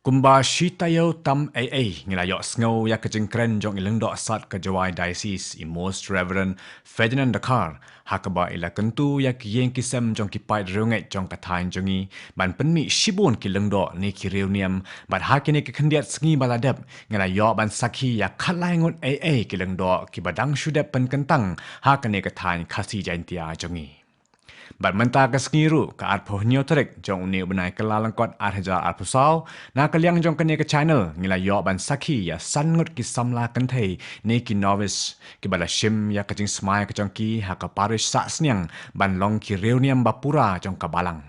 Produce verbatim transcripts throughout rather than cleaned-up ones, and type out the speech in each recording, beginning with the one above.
Kumba shi taïew tam ei ei ngi la ïohsngew ïa ka jingkren jong i Lyngdoh Sad ka Jowai Diocese, i Most Reverend Ferdinand Dkhar, ha kaba i la kyntu ïa ki ïing ki sem jong ki paid riewngeit jong ka thaiñ jong ngi ban pynmih shibun ki lyngdoh ne ki riewniam, bad ha kine ki khyndiat sngi ba la dep ngi la ïoh ban sakhi ïa khatlai ngut ei ei ki lyngdoh kiba dang shu dep pynkyntang ha kane ka thaiñ Khasi Jaintia jong ngi. Bad mynta ka sngi ruh, ka arphew hynñiew tarik jong une u bnai Kyllalyngkot ar hajar arphew saw, na ka liang jong kane ka channel ngi la ïoh ban sakhi ïa san ngut ki samla kynthei ne ki novice kiba la shim ïa ka jingsmai ka jong ki ha ka parish Sahsniang ban long ki riewniam ba pura jong ka balang.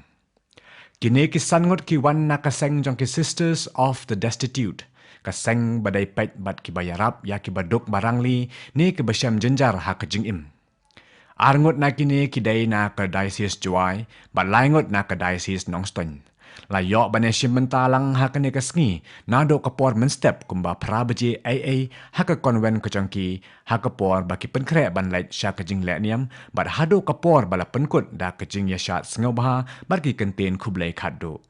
Kine ki san ngut ki wan na ka seng jong ki Sisters of the Destitute, ka seng ba dei peit bad kiba ïarap ïa kiba duk ba rangli ne kiba shem jynjar ha ka jingim. Ar ngut na kine ki dei na ka Diocese Jowai, bad lai ngut na ka Diocese Nongstoiñ. La ïoh ban ïashim bynta lang ha kane ka sngi, naduh ka por mynstep kumba phra baje ei ei ha ka convent ka jong ki, ha ka por ba ki pynkhreh ban leit sha ka jingleh niam, bad haduh ka por ba la pynkut da ka jingïashad sngewbha bad ki kyntien khublei khatduh.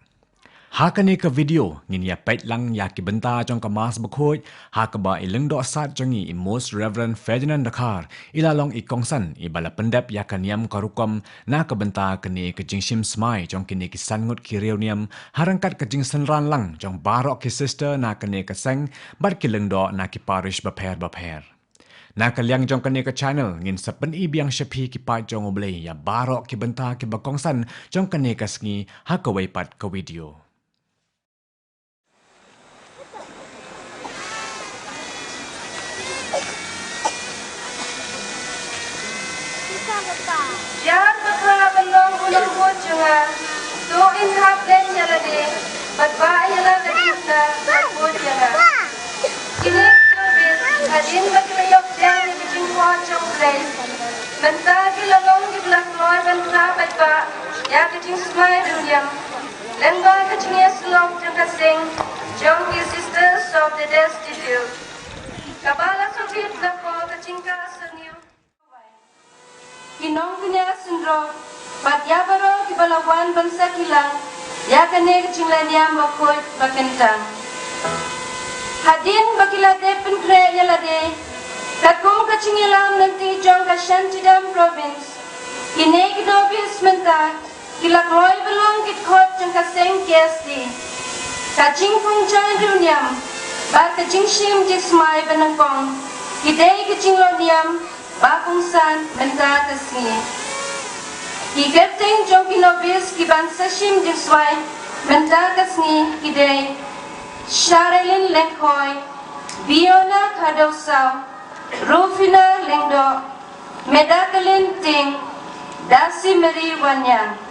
Ha kane ka video ngin ïa peit lang ïa ki bynta jong ka Mass Bakhuid, ha kaba i Lyngdoh Sad jong ngi, i Most Reverend Ferdinand Dkhar, i la long i kongsan iba la pyndep ïa ka niam ka rukom na ka bynta kane ka jingshim smai jong kine ki san ngut ki riewniam, ha ryngkat ka jingsynran lang jong baroh ki sister na kane ka seng bad ki lyngdoh na ki parish bapher bapher. Na ka liang jong kane ka channel ngin sa pyni biang sha phi ki paid jong U Blei ïa baroh ki bynta kiba kongsan jong kane ka sngi ha kawei pat ka video. Ïa ka ba ka ban long u nongbuh jong nga, to in hap len ïa lade bad bah ïa lade mynta bad bud ïa nga. Kine ki novice hadien ba ki la ïoh pdiang ïa ka jingkhot jong U Blei, mynta ki la long kiba la kloi ban phla paidbah ïa ka jingsmai riewniam lyngba ka jingïasyllok jong ka seng jong ki Sisters of the Destitute, kaba la sngewbha lyngba ka jingkha syrngiew. Ki nongkñia syndro bad ïa baroh kiba la wan ban sakhi lang ïa kane ka jingleh niam bakhuid bakyntang. Hadien ba ki la dep pynkhreh ïa lade katkum ka jingïalam lynti jong ka Shantidam Province, kine ki novice mynta ki la kloi ban long ki dkhot jong ka seng K S D. Ka jingpynjah riewniam bad ka jingshim jingsmai ba nyngkong ki dei ka jinglong niam ba kongsan mynta ka sngi. Ki kyrteng jong ki novice kiban sa shim jingsmai mynta ka sngi ki dei Sharilyn Lengkhoi, Biona Khadoksaw, Rufina Lyngdoh, Medakalin Ting, Dasi Mary Wanyang.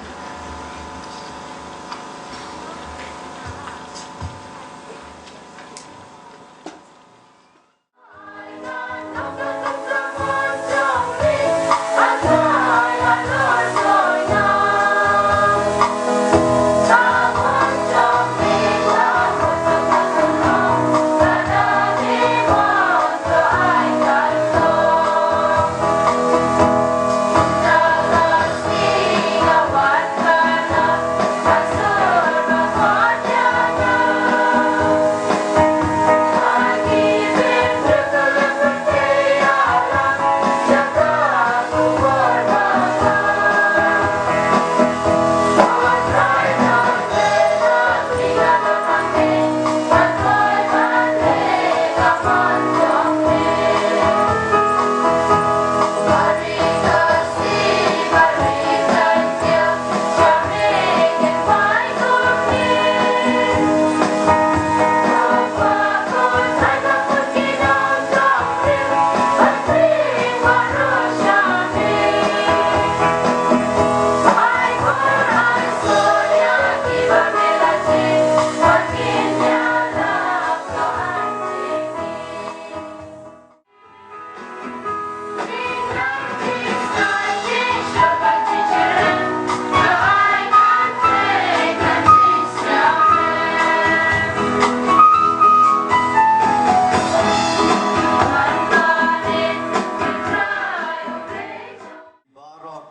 Baroh.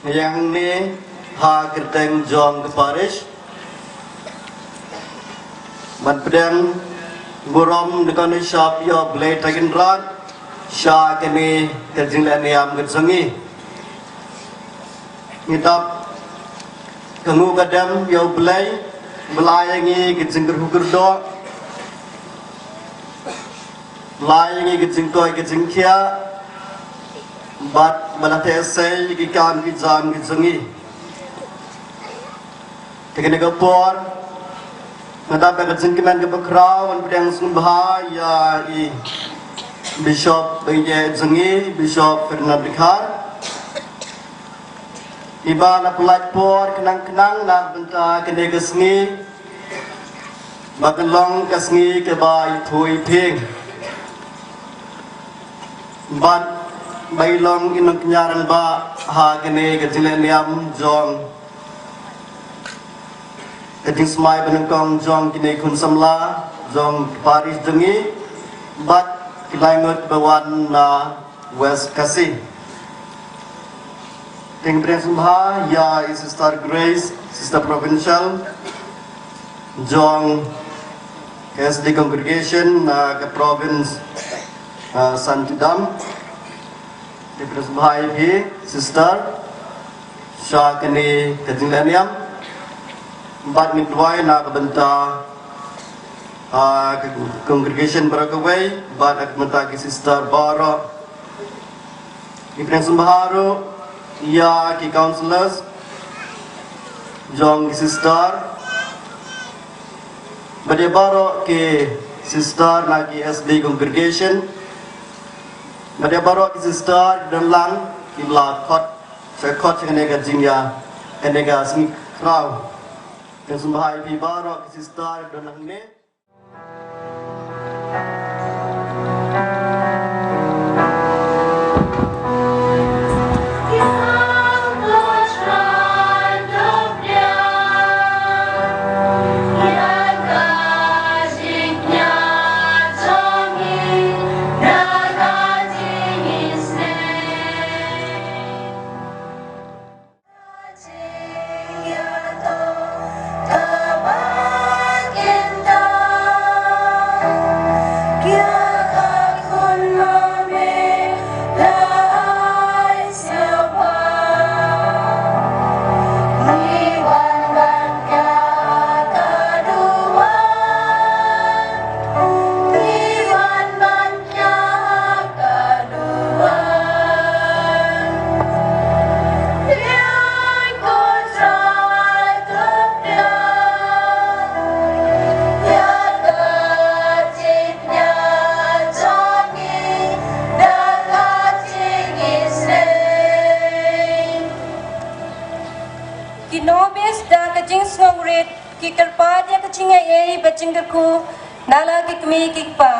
Ïa hangne ha kyrteng jong ka parish, Ban pdiang burom da ka nongshap ïa U Blei Trai Kynrad sha kane ka jingleh niam ka jong ngi. Ngi dap ka nguh ka dem ïa U Blei ba la ai ïa ngi ka jingkyrhuh kyrdoh, ba la ai ïa ngi ka jingkoit ka jingkhiah bad ba la theh sei ïa ki kam ki jam ki jong ngi. Te kane ka por nga dap da ka jingkmen kaba khraw ban pdiang sngewbha ïa i Bishop ba ïeit jong ngi, Bishop Ferdinand Dkhar, iba la pynlait por khnang khnang na ka bynta kane ka sngi ba kan long ka sngi kaba ithuh iphieng bad ba i long i nongkñia rangbah ha kane ka jingleh niam jong ka jingsmai ba nyngkong jong kine ki khun samla jong ka parish jong ngi bad ki lai ngut ba wan na West Khasi. Te ngi pdiang sngewbha ïa i Sister Grace, Sister Provincial jong ka S D Congregation na ka province, ah, Santiam. Te pdiang sngewbha ïa phi Sister sha kane ka jingleh niam. Bad ngi duwai na ka bynta, ah, ka congregation baroh kawei bad na ka bynta ki sister baroh. Ngi pdiang sngewbha ruh ïa ki counsellors jong ki sister bad ïa baroh ki sister na ki S D congregation bad ïa baroh ki sister ki don lang kiba la khot, sa khot sha kane ka jingïa, kane ka sngi khraw. Pdiang sngewbha ïa phi baroh ki sister ki don lang hangne. Ki nobis da ka jingsngewrit ki kyrpad ïa ka jingaiei bad jingkyrkhu na la ki kmie ki kpa.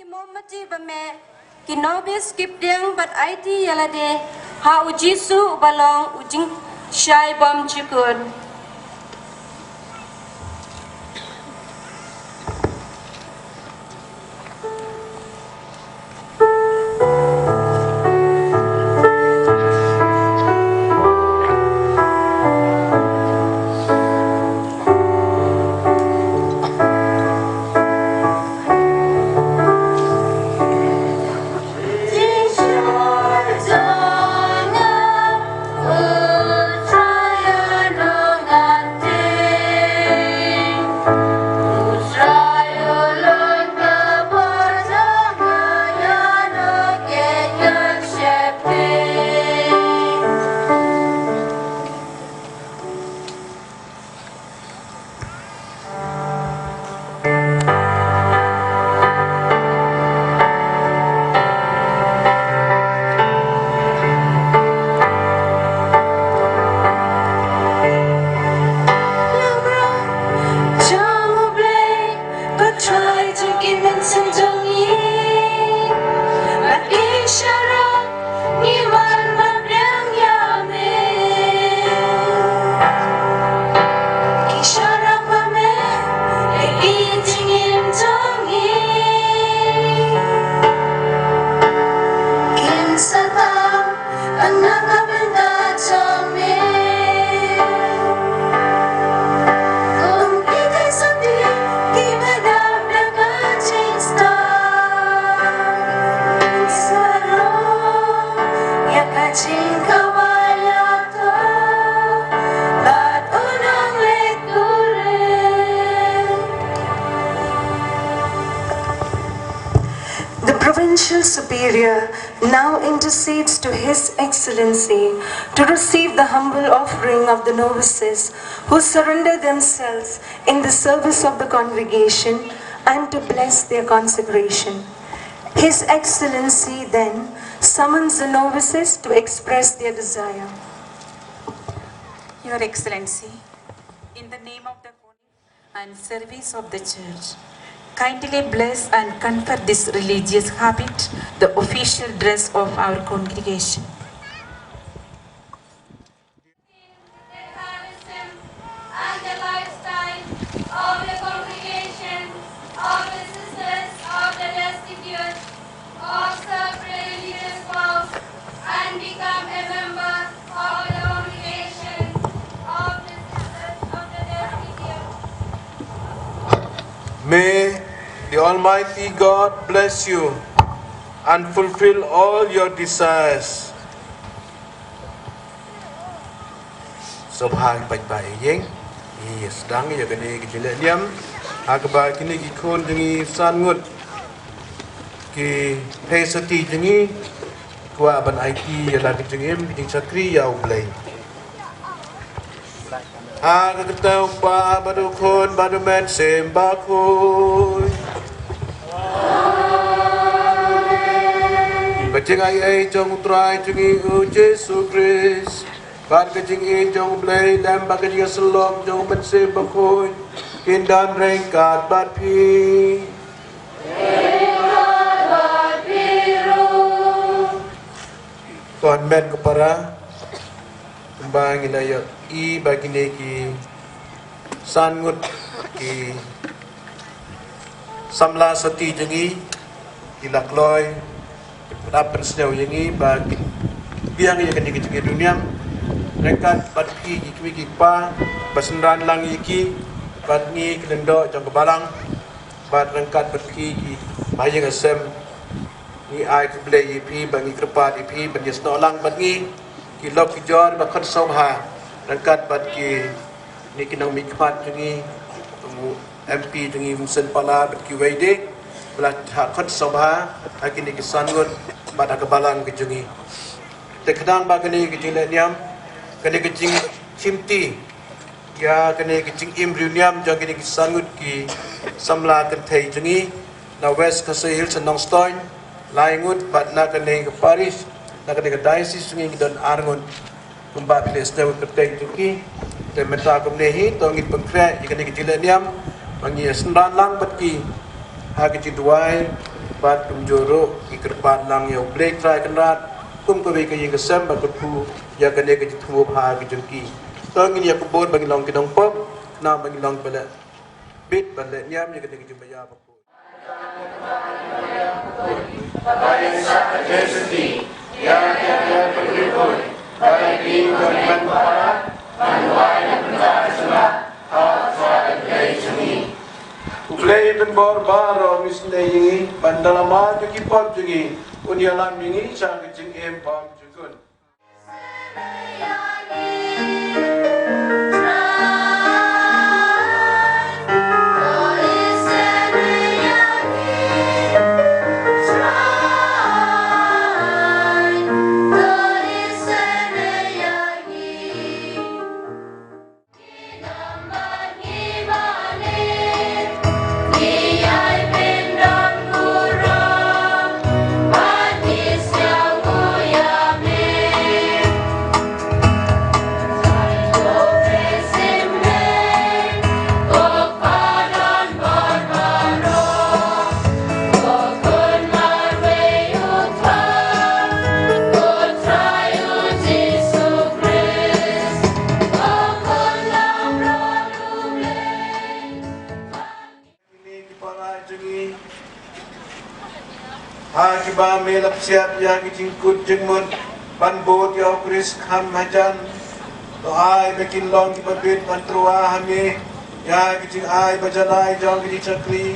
Ki mombati ba meh, ki nobis ki pdiang bad aiti ïa lade ha u Jisu uba long u jing, Shai bam chikun. The Provincial Superior now intercedes to His Excellency to receive the humble offering of the novices who surrender themselves in the service of the congregation and to bless their consecration. His Excellency then summons the novices to express their desire. Your Excellency, in the name of the and service of the Church, kindly bless and confer this religious habit, the official dress of our congregation. And the lifestyle of the congregation of the Sisters of the Destitute, observe religious vows, and become a member of the congregation of the Sisters of the Destitute. May the Almighty God bless you and fulfill all your desires. Sngewbha ki paidbah ïing, ngi sdang ïa kane ka jingleh niam ha kaba kine ki khun jong ngi san ngut ki theisotti jong ngi kwah ban aiti ïa la ka jingim jingshakri ïa U Blei. Ha ka kyrteng U Kpa bad U Khun bad U Mynsiem Bakhuid. Ka jingaiei jong U Trai jong ngi U Jisu Khrist bad ka jingïeit jong U Blei lem bad ka jingïasyllok jong U Mynsiem Bakhuid kin don ryngkat bad phi. Ko hynmen ko para, kumba ngi la ïohi ba kine ki san ngut ki samla sotti jong ngi ki la kloi, ki la pynsngew ïa ngi ba kin biang ïa kane ka jingïadon niam ryngkat bad ki, ki kmie ki kpa ba synran lang ïa ki bad ngi ki lyngdoh jong ka balang bad ryngkat bad ki, ki ba ïing ha sem. Ngi ai khublei ïa phi ba ngi kyrpad ïa phi ban ïasnoh lang bad ngi ki lok ki jor ba khot sngewbha ryngkat bad kine ki nongmihkhmat jong ngi, u M P jong ngi Vincent Pala bad kiwei de ba la khot sngewbha ha kine ki san ngut bad ha ka balang ka jong ngi. Te khnang ba kane ka jingleh niam, kane ka jingshimti ïa kane ka jingim riewniam jong kine ki san ngut ki samla kynthei jong ngi na West Khasi Hills, Nongstoiñ lai ngut bad na kane ka parish, na kane ka diocese jong ngi ngi don ar ngut. Kumba phi la sngewthuh kyrteng jong ki, te mynta kumne hi to ngin pynkhreh ïa kane ka jingleh niam ba ngi ïasynran lang bad ki ha ka jingduwai bad kumjuh ruh ngi kyrpad lang ïa U Blei Trai Kynrad Kum kawei ka ïing ka sem ba kyrkhu ïa kane ka jingthmu bha ka jong ki. To ngin ïa kubur ba ngin long ki nongpop, khnang ba ngin long ba leh bit ba leh niam ïa kane ka jingmaïa bakhuid. U Blei u pynbor baroh un isynei ïa ngi, ban da la mad ïa ki pop jong ngi, un ïalam ïa ngi sha ka jingim bymjukut. Kine ki para jong ngi, ha kiba me la psiat ïa ki jingkut jingmut ban bud ïa u Khrist kham hajan. To ai ba kin long kiba bit ban tyrwa ha me ïa ki jingai ba jalai jong ki jingshakri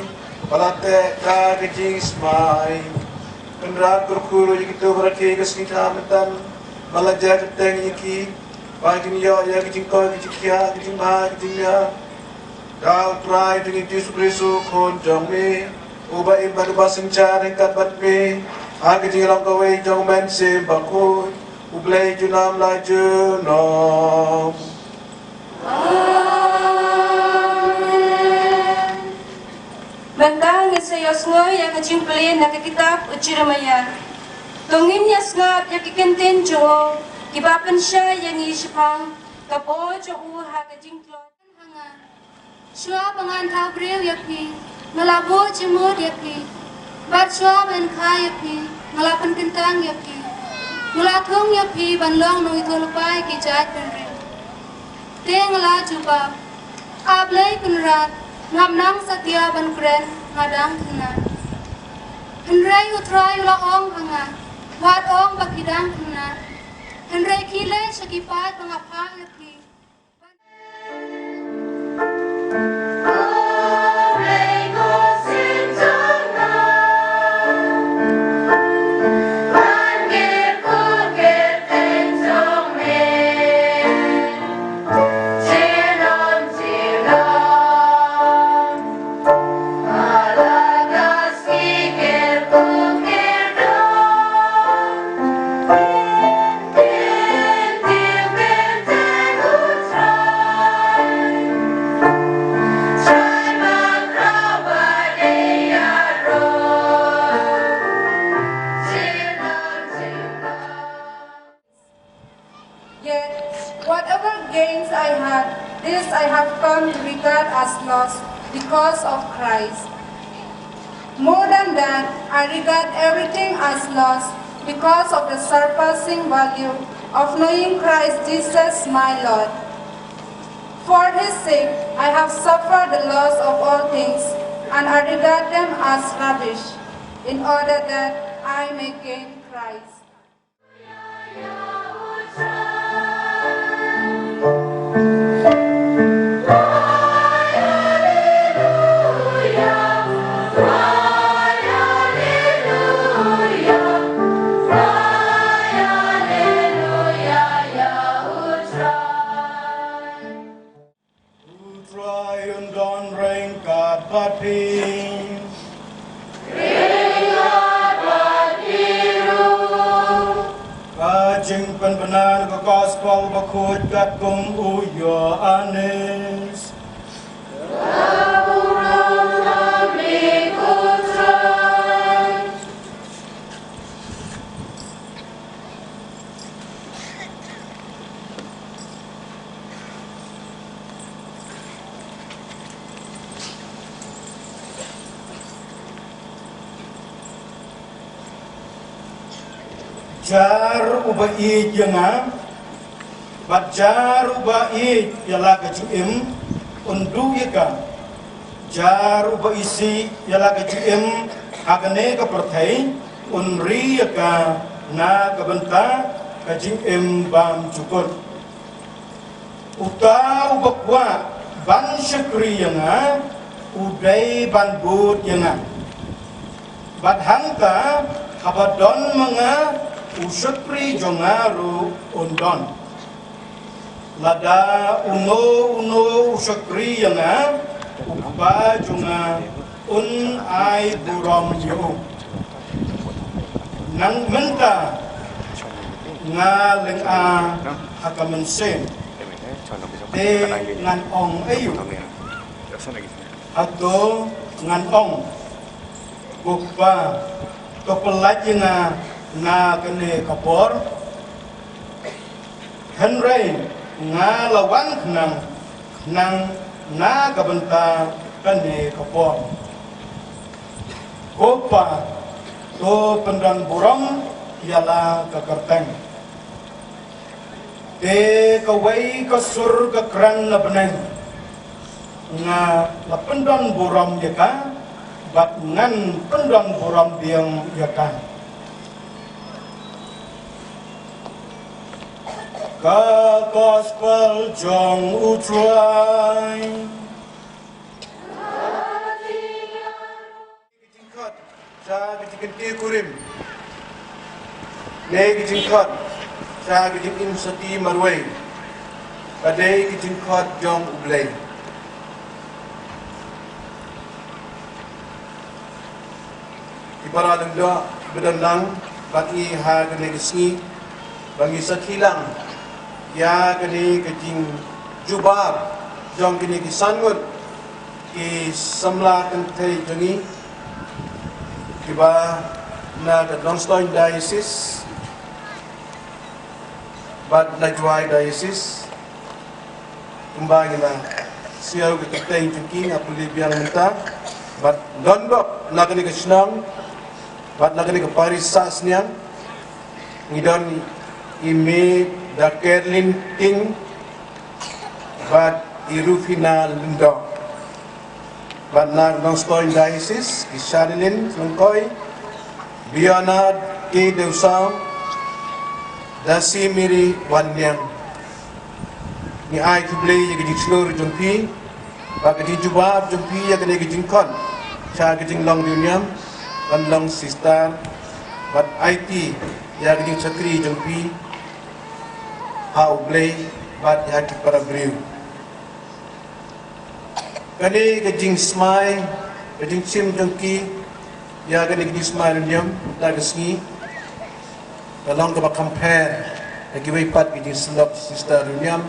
ba la teh da ka jingsmai. Kynrad kyrkhu ruh ïa kito ba rakhe ka sngi kha mynta ba la jia kyrteng ïa ki, ba kin ïoh ïa ka jingkoit ka jingkhiah, ka jingbha ka jingmiat. Da U Trai jong ngi Jisu Khrist u Khun jong me, uba im bad uba synshar ryngkat bad me ha ka jinglong kawei jong U Mynsiem Bakhuid, U Blei junom la junom. Mynta ngin sa ïohsngew ïa ka jingpule na ka kitab u Jeremaïah. To ngin ïa sngap ïa ki kyntien jong u kiba pynshai ïa ngi shaphang ka bor jong u ha ka jingtlot. Shuwa ba ngan thaw briew ïa phi, nga la buh jingmut ïa phi. Bad shuwa ban kha ïa phi, nga la pynkyntang ïa phi. Nga la thung ïa phi ban long nongïathuhlypa ïa ki jaitbynriew. Te nga la jubab, A Blei Kynrad, ngam nang satia ban kren, nga dang khynnah. Hynrei U Trai u la ong ha nga, wat ong ba phi dang khynnah. Hynrei khie leit sha ki paid ba nga phah ïa phi. Yet, whatever gains I had, this I have come to regard as loss because of Christ. More than that, I regard everything as loss because of the surpassing value of knowing Christ Jesus my Lord. For his sake, I have suffered the loss of all things, and I regard them as rubbish, in order that I may gain Christ. U Trai un don ryngkat bad phi. Ka jingpynbna na ka Gospel Bakhuid katkum u Ïoannis. Jar uba ïeit ïa nga, bad jar uba ïeit ïa la ka jingim, un duh ïa ka. Jar uba isih ïa la ka jingim ha kane ka pyrthei, un ri ïa ka na ka bynta ka jingim bymjukut. Uta uba kwah ban shakri ïa nga, u dei ban bud ïa nga. Bad hangta, haba don ma nga u shakri jong nga ruh un don. Lada uno uno u shakri ïa nga, u Kpa jong nga un ai burom ïa u. Nang mynta nga lynga ha ka mynsiem, te ngan ong aïu? Hato ngan ong, Ko Kpa, to pyllait ïa nga na kane ka por? Hynrei nga la wan khnang, khnang na ka bynta kane ka por. Ko Kpa, to pyndon burom ïa la ka kyrteng. Te kawei ka sur ka kren na bneng, nga la pyndon burom ïa ka, bad ngan pyndon burom biang ïa ka. Ka Gospel jong U Trai. Jingkhot sha ka jingkynthei kurim, ne ka jingkhot sha ka jingim sati marwei, ka dei ka jingkhot jong U Blei. Ki para lyngdoh, ba don lang bad ngi ha kane ka sngi, ba ngi sakhi lang ïa kane ka jingjubab jong kine ki san ngut ki samla kynthei jong ngi, kiba na ka Nongstoiñ Diocese bad na Jowai Diocese. Kumba ngi la sngew ka kyrteng jong ki, nga pule biang mynta. Bad donbok na kane ka shnong bad na kane ka parish Sahsniang, ngi don i Mei da Kerlin King bad i Rufina Lyngdoh. Bad na Nongstoiñ Diocese, i Sharilyn Lyngkoi, Bernard K Dewsaw, Dasi Mary Wanniang. Ngi ai khublei ïa ka jingshlur jong phi bad ka jingjubab jong phi ïa kane ka jingkhot sha ka jinglong riewniam, ban long sister, bad aiti ïa ka jingshakri jong phi ha U Blei bad ïa ki para briew. Kane ka jingsmai, ka jingshim jong ki ïa kane ka jingsmai riewniam mynta ka sngi, ka long kaba kham pher na kiwei pat ki jingsyllok sister riewniam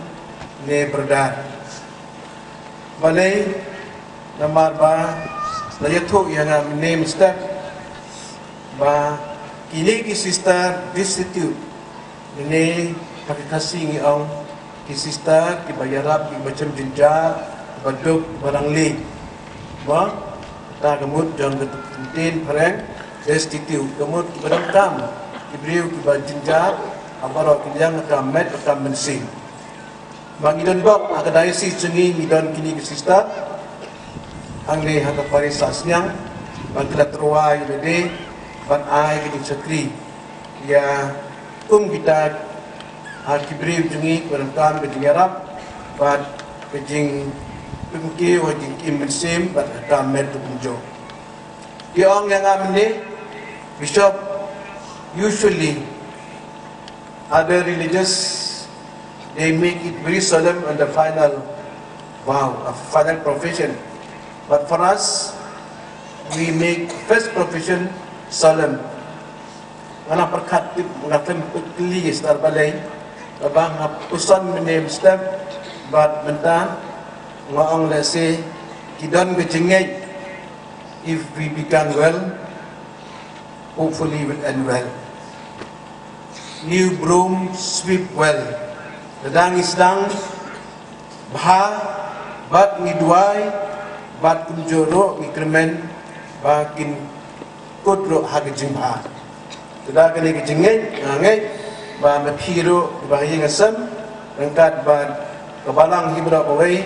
ne brother. Balei? Namar ba la ïathuh ïa nga mynne mynstep ba kine ki sister destitute, mynne ha ka Khasi ngi ong ki sister kiba ïarap, kiba shem jynjar, kiba duk, kiba rangli. Ba kata ka mut jong ka ktien phareng destitute, ka mut kiba donkam, ki briew kiba jynjar ha baroh ki liang, ha ka met, ha ka mynsiem. Ba ngi donbok ha ka diocese jong ngi, ngi don kine ki sister hangne ha ka parish Sahsniang, ba ki la tyrwa ïa lade ban ai ka jingshakri ïa kum kita ha ki briew jong ngi, kiba donkam ka jingïarap bad ka jingpynkiew ha ka jingim mynsiem bad ha ka met ka kumjuh. Ki ong ïa nga mynne, Bishop, usually other religious, they make it very solemn on the final vow, a final profession. But for us, we make first profession solemn. Nga la pyrkhat tip, nga khlem pyrkhat ïa star balei, kaba nga puson mynne mynstep, bad mynta nga ong lehse ki don ka jingngeit, if we began well, hopefully will end well. New broom sweep well. Lada ngi sdang bha bad ngi duwai bad kumjuh ruh ngi kyrmen ba kin kut ruh ha ka jingbha. Te da kane ka jingngeit nga ngeit ba ma phi ruh ba ha ïing ha sem ryngkat bad ka balang hi baroh kawei,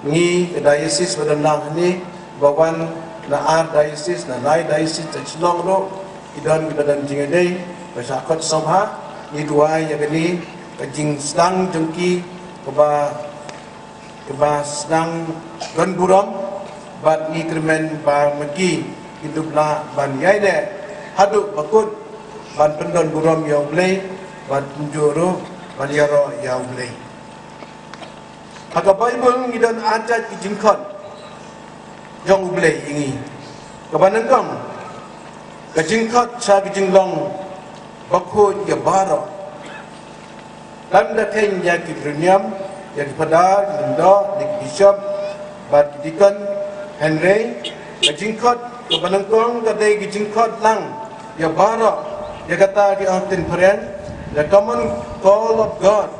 ngi ka diocese ba don lang hangne ba wan na ar diocese, na lai diocese, na Shillong ruh ki don kiba don jingïadei ba shah khot sngewbha. Ngi duwai ïa kane ka jingsdang jong ki kaba kaba sdang don burom bad ngi kyrmen ba ma ki kin dup lah ban ïaineh haduh ba kut ban pyndon burom ïa U Blei bad kumjuh ruh ban ïaroh ïa U Blei. Ha ka Baibl ngi don ar jait ki jingkhot jong U Blei ïa ngi. Kaba nyngkong, ka jingkhot sha ka jinglong bakhuid ïa baroh. Lada kheiñ ïa ki byrniam, ïa ki phadar, ki lyngdoh, ïa ki bishop bad ki deacon, hynrei ka jingkhot kaba nyngkong ka dei ka jingkhot lang ïa baroh, ïa kata ki ong ktien phareng, the common call of God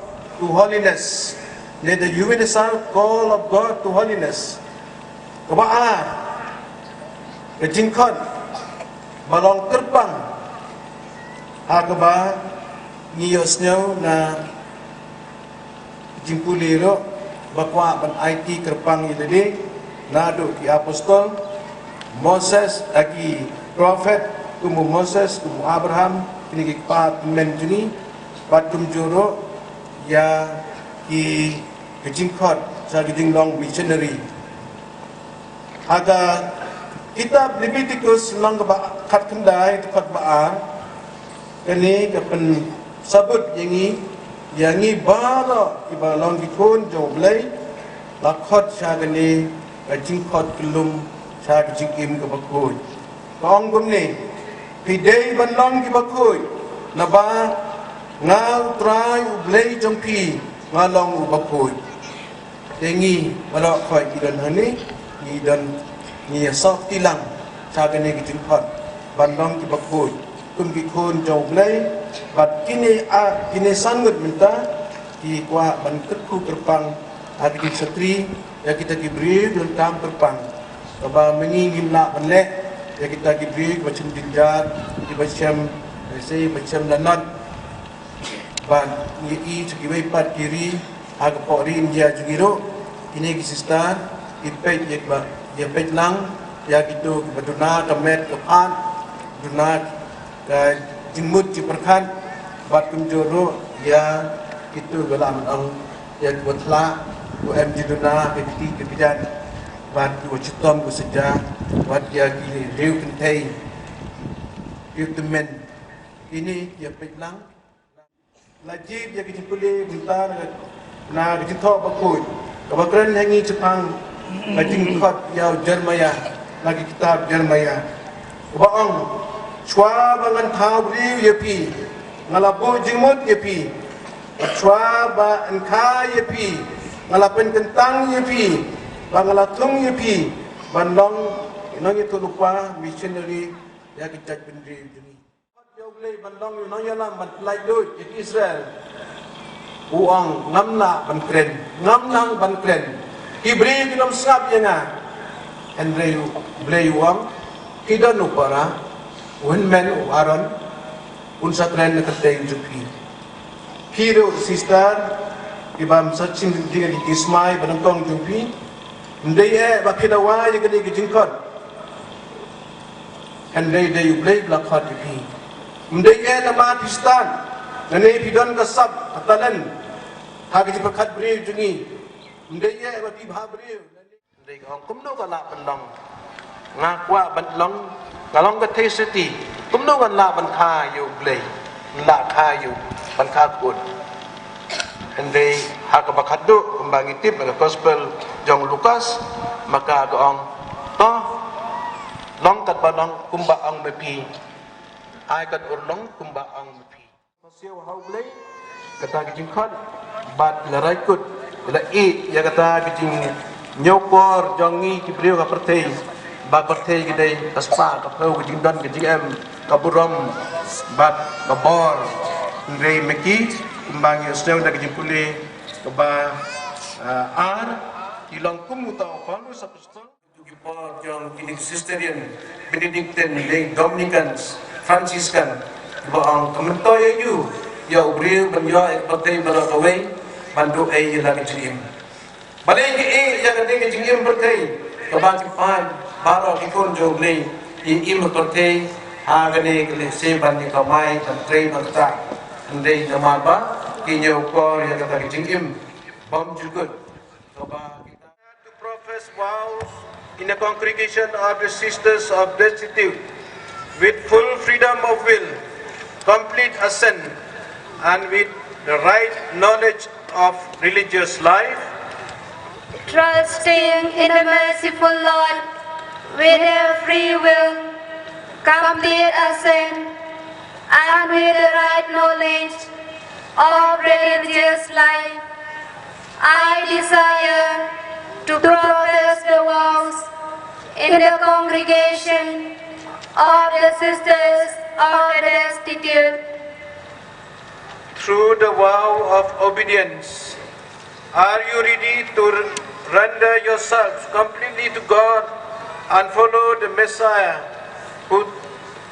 to holiness, ne the universal call of God to holiness. Kaba ar, ka jingkhot ba long kyrpang ha kaba ngi ïohsngew na jingpule ruh ba kwah ban aiti kyrpang ïa lade naduh ki apostol Moses, ha ki prophet kum u Moses, kum u Abraham, kine ki kpa tymmen jong ngi, bad kumjuh ruh ïa ki, ki jingkhot sha ki jinglong missionary. Ha ka kitab Leviticus lynnong kaba khatkhyndai, dkhot ba ar, kane ka pynsabut ïa ngi, ïa ngi baroh kiba long ki khun jong U Blei, la khot sha kane ka jingkhot kyllum sha ka jingim kaba khuid. Ka ong kumne, phi dei ban long kiba khuid, naba nga U Trai U Blei jong phi nga long uba khuid. Te ngi baroh khoit ngi don hangne, ngi don, ngi ïa sop tilang sha kane ka jingkhot ban long kiba khuid kum ki khun jong U Blei. Bad kine, a, kine san ngut mynta ki kwah ban kyrkhu kyrpang ha ka jingshakri ïa kita ki briew kiba donkam kyrpang, kaba ma ngi ngim lah ban leh ïa kita ki briew kiba shem jynjar, kiba shem, eh, sei ba shem lanot. Bad ngi ïohi sha kiwei pat ki ri ha ka pdeng ri India jong ngi ruh, kine ki sister ki peit ïa ba, ïa peit lang ïa kito kiba duna ka met ka phad, duna ka jingmut jingpyrkhat, bad kumjuh ruh ïa kito ba lah ban ong ïa kiba thlah, kiba em jingduna ka kti ka kjat, bad kiba shitom ka sha, bad ïa ki riew kynthei, riew tymmen. Kine ki ïa peit lang. La jied ïa ka jingpule mynta na, na ka Jingthoh Bakhuid kaba kren ha ngi shaphang ka jingkhot ïa u Jeremiah, na ka kitab Jeremiah, uba ong, shuwa ba ngan thaw briew ïa phi, nga la buh jingmut ïa phi. Shuwa ba yn kha ïa phi, nga la pynkyntang ïa phi, ba nga la thung ïa phi ban long nongïathuhlypa, missionary ïa ka jaitbynriew jong ngi. Ïa U Blei ban long u nongïalam ban pyllait luid ïa ki Israel. U ong, ngam lah ban kren, ngam nang ban kren. Ki briew kim sngap ïa nga. Hynrei U Blei u ong, phi don u para, u hynmen u Aaron, un sa kren na ka kyrteng jong phi. Phi ruh sister, kiba ym sngewthuh ïa ki smai ba nyngkong jong phi, ym dei eh ba phi dawa ïa kane ka jingkhot. Hynrei dei U Blei ba la khot ïa phi. Ym dei eh namar phi stad, lane phi don ka sap ka talent ha ka jingpyrkhat briew jong ngi. Ym dei eh ba phi bha briew. Hynrei ka ong kumno ka lah ban long. Nga kwah ban long, nga long ka theisotti. Kumno ngan lah ban kha ïa U Blei, ngan lah kha ïa u, ban kha kut. Hynrei ha kaba khatduh kumba ngi tip na ka gospel jong u Lukas, ma ka ka ong, to, long katba long kumba ong ma phi. Ai kat urlong kumba ong ma phi. Khohsiew ha U Blei, kata ka jingkhot, bad la rai kut, la ïeh ïa kata ka jingñiewkor jong ngi ki briew ha pyrthei, ba pyrthei ka dei ka spah ka phew, ka jingdon ka jingem, ka burom bad ka bor. Hynrei ma ki, kumba ngi ïohsngew na ka jingpule kaba, ah, ar, ki long kum uta u Paulus apostol. Ki por jong kine ki Cistercian, Benedictine, ne Dominicans, Franciscan, ba ong ka myntoi ïa u, ïa u briew ban ïoh ïa ka pyrthei baroh kawei, ban duh ei ïa la ka jingim. Balei ngi ïeh ïa ka dei ka jingim pyrthei, kaba ki paid baroh ki khun jong U Blei, ïa im pyrthei, ha kane ka lehse ban ïa kamai, ban trei ban ktah. Hynrei namar ba ki ñiew por ïa kata ka jingim bymjukut. Kaba kita To profess vows in the congregation of the Sisters of Destitute with full freedom of will, complete assent, and with the right knowledge of religious life. Trusting in the merciful Lord with their free will, complete assent, and with the right knowledge of religious life, I desire to profess the vows in the congregation of the Sisters of the Destitute. Through the vow of obedience, are you ready to render yourselves completely to God and follow the Messiah, who,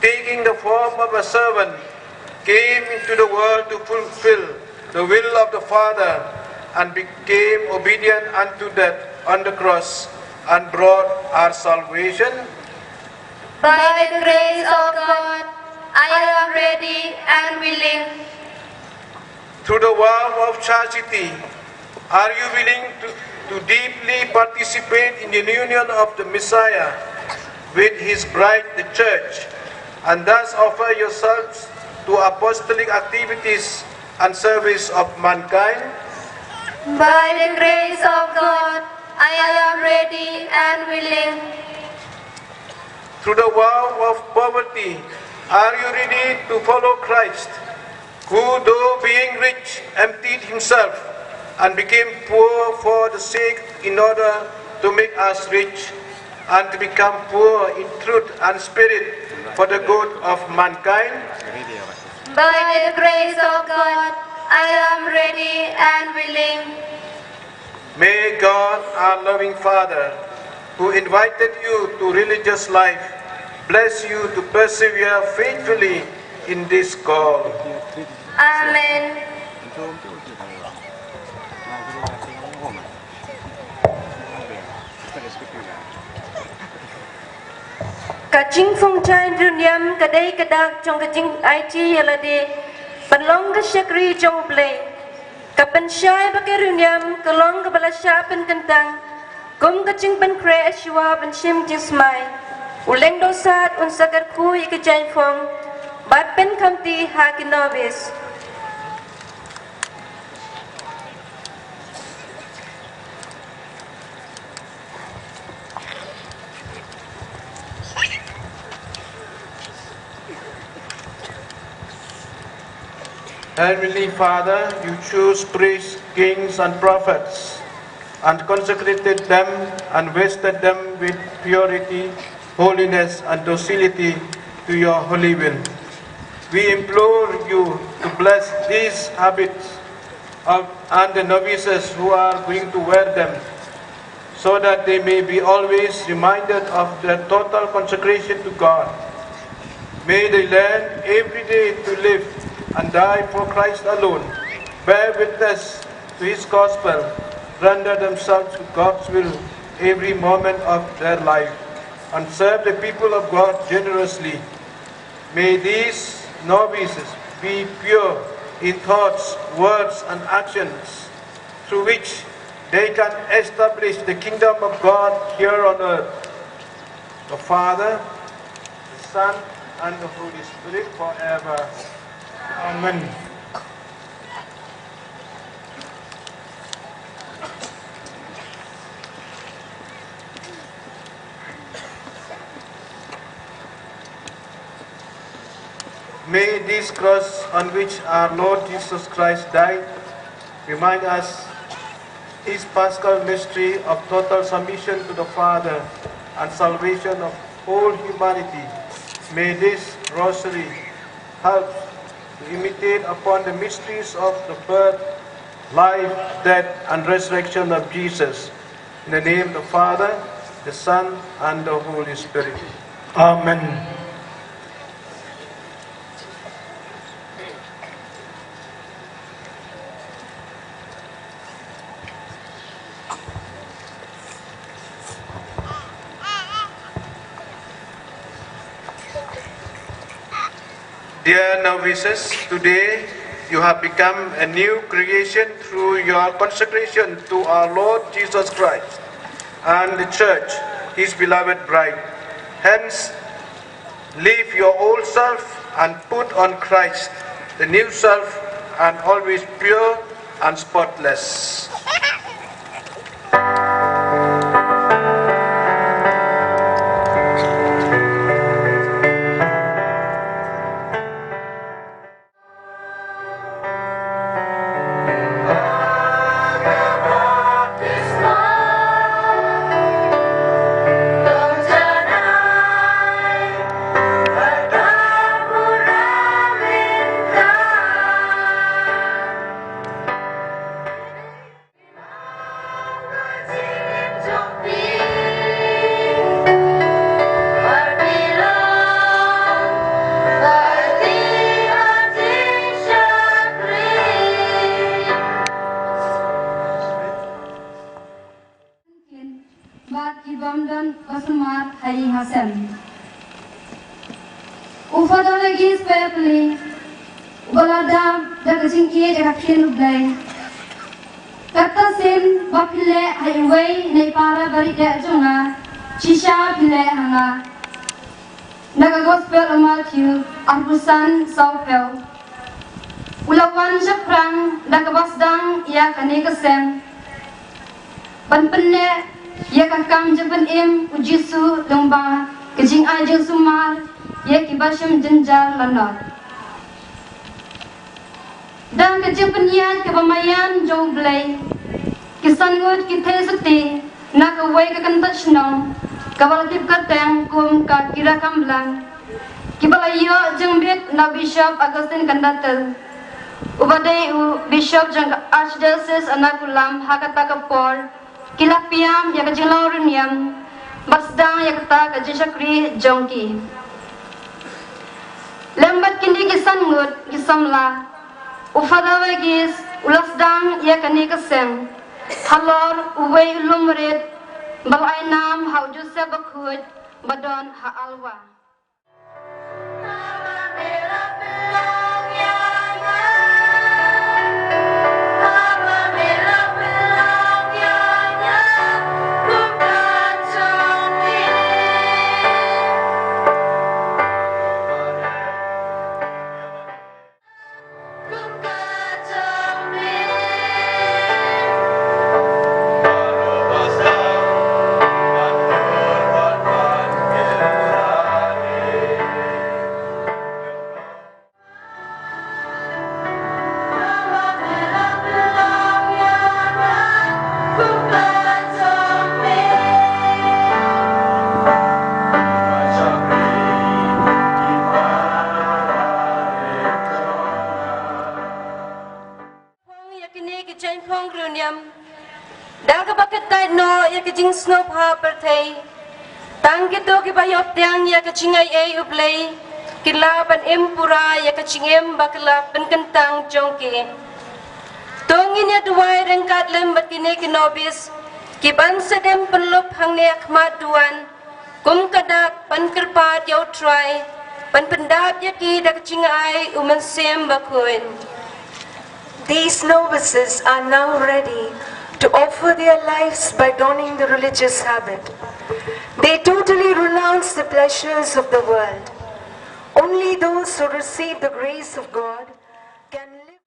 taking the form of a servant, came into the world to fulfill the will of the Father and became obedient unto death on the cross and brought our salvation? By the grace of God, I am ready and willing. Through the vow of chastity, are you willing to, to deeply participate in the union of the Messiah with his bride, the church, and thus offer yourselves to apostolic activities and service of mankind? By the grace of God, I am ready and willing. Through the vow of poverty, are you ready to follow Christ, who, though being rich, emptied himself and became poor for the sake in order to make us rich, and to become poor in truth and spirit for the good of mankind? By the grace of God, I am ready and willing. May God, our loving Father, who invited you to religious life, bless you to persevere faithfully in this call. Amen. Ka jingphong jaiñ riewniam ka dei ka dak jong ka jingaiti ïalade ban long ka shakri jong U Blei. Ka pynshai ba ka riewniam ka long kaba la shah pynkyntang kum ka jingpynkhreh shuwa ban shim jingsmai. U Lyngdoh Sad un sa kyrkhu ïa ka jaiñphong bad pynkhamti ha ki nobis. Heavenly Father, you chose priests, kings, and prophets, and consecrated them and vested them with purity, holiness, and docility to your holy will. We implore you to bless these habits of, and the novices who are going to wear them, so that they may be always reminded of their total consecration to God. May they learn every day to live and die for Christ alone, bear witness to his gospel, render themselves to God's will every moment of their life, and serve the people of God generously. May these novices be pure in thoughts, words, and actions, through which they can establish the kingdom of God here on earth. The Father, the Son, and the Holy Spirit forever. Amen. May this cross on which our Lord Jesus Christ died remind us his paschal mystery of total submission to the Father and salvation of whole humanity. May this rosary help to imitate upon the mysteries of the birth, life, death, and resurrection of Jesus. In the name of the Father, the Son, and the Holy Spirit. Amen. Dear novices, today you have become a new creation through your consecration to our Lord Jesus Christ and the Church, His beloved bride. Hence, leave your old self and put on Christ, the new self, and always pure and spotless. Bad ki bym don ba sumar ha ïing ha sem. U Father Verghese Paiapalli, uba la dap da ka jingïeit ïa ka ktien U Blei. Kata sien ba phi leh ha iwei na i para barieh jong nga, shisha phi leh ha nga. Na ka Gospel u Matthew arphew san sawphew. U la wan shaphrang da kaba sdang ïa kane ka seng, ban pynneh ïa ka kam jingpynim u Jisu lyngba ka jingai jingsumar ïa kiba shim jynjar lanot. Da ka jingpynïaid kaba maïan jong U Blei, ki san ngut ki theisotti na kawei ka kynta shnong kaba la tip kyrteng kum ka Kira Khamblang, kiba la ïoh jingbit na u Bishop Augustine Kyndatil, uba dei u Bishop jong ka Archdiocese Ernakulam ha kata ka por, ki la pynïam ïa ka jinglong riewniam bad sdang ïa kata ka jingshakri jong ki. Lem bad kine ki san ngut ki samla, u Father Verghese u la sdang ïa kane ka seng halor uwei u lum rit ba la ai nam ha u Joseph Bakhuid ba don ha Alwa. Phong ïa kine ki jaiñ phong riewniam da kaba kyntait noh ïa ka jingsngewbha pyrthei. Tang kito kiba ïoh pdiang ïa ka jingaiei U Blei ki lah ban im pura ïa ka jingim ba ki la pynkyntang jong ki. To ngin ïa duwai ryngkat lem bad kine ki nobis ki ban sa dem pynlup hangne ha khmat duwan, kum ka dak ban kyrpad ïa U Trai ban pyndap ïa ki da ka jingai U Mynsiem Bakhuid. These novices are now ready to offer their lives by donning the religious habit. They totally renounce the pleasures of the world. Only those who receive the grace of God can live.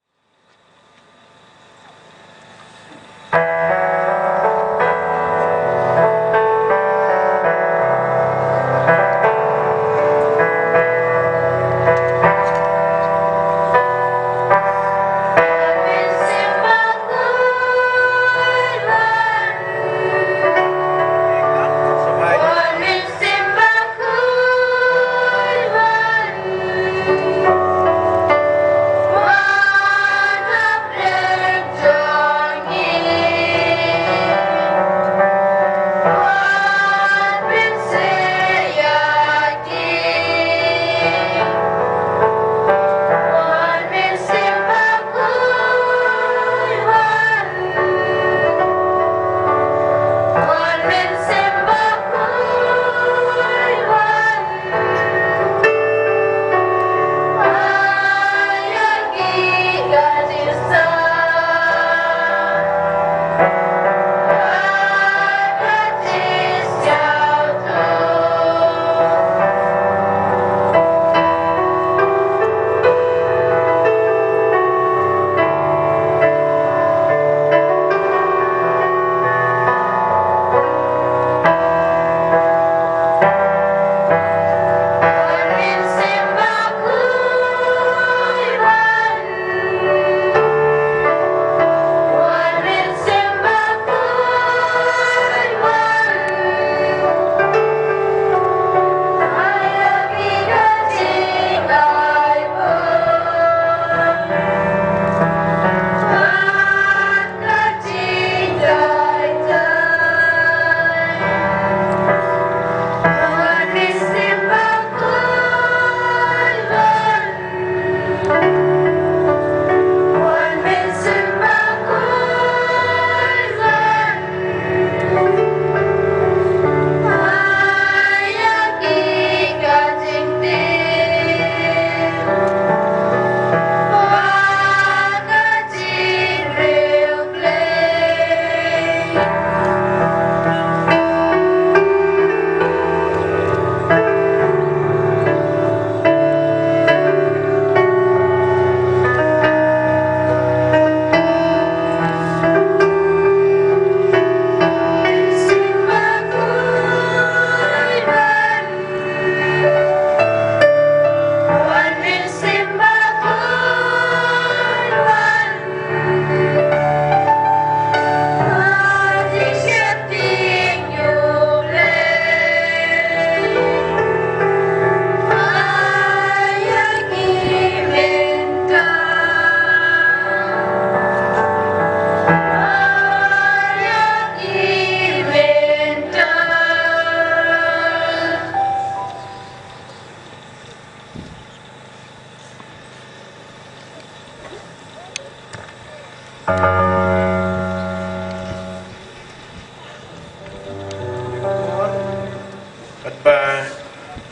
Katba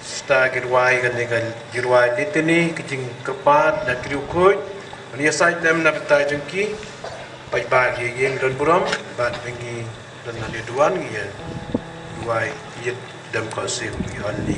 shisha ki rwai kane ka jingrwai litany ka jingkyrpad na ki riewkhuid, ngi ïa sait lem na bynta jong ki. Paidbah ki ïeng don burom bad ngi don na ne duwan ngi ïa duwai ïit dem ka sim ngi ïa ni.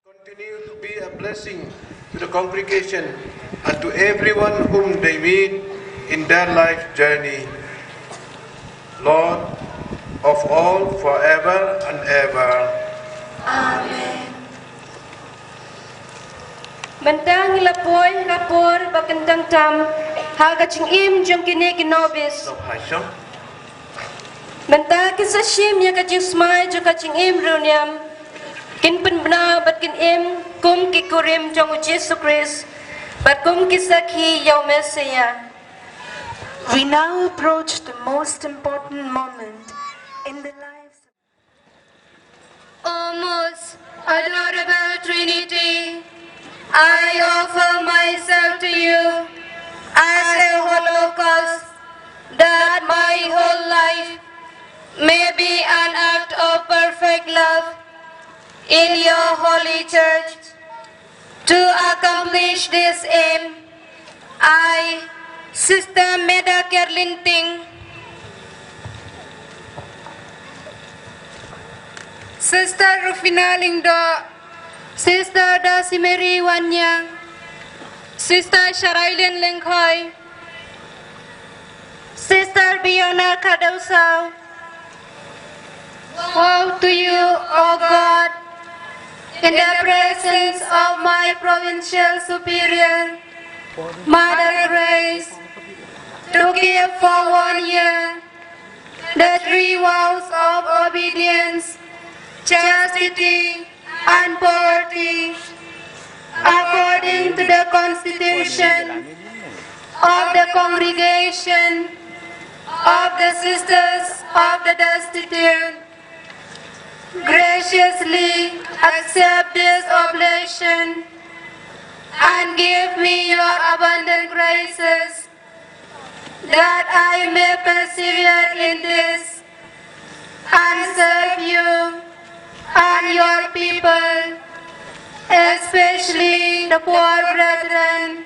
Continue to be a blessing to the congregation and to everyone whom they meet in their life journey. Lord of all, forever and ever. Amen. Mynta ngi la poi ha ka por ba kyntang tam ha ka jingim jong kine ki nobis. Mynta ki sa shim ïa ka jingsmai jong ka jingim riewniam. Kin pynbna bad kin im kum ki kurim jong u Jisu Khrist bad kum ki sakhi ïa u Messiah. We now approach the most important moment in the lives of O most adorable Trinity, I offer myself to you as a holocaust, that my whole life may be an act of perfect love in your holy church. To accomplish this aim, I, Sister Meda Kerlinting, Sister Rufina Lyngdoh, Sister Dulcie Mary Wanniang, Sister Sharailin Lyngkhoi, Sister Biona Kadausau, vow to you, O God, in the presence of my provincial superior, Mother Grace, to keep for one year the three vows of obedience, chastity, and poverty, according to the constitution of the congregation of the Sisters of the Destitute. Graciously accept this oblation and give me your abundant graces, that I may persevere in this and serve you and your people, especially the poor brethren.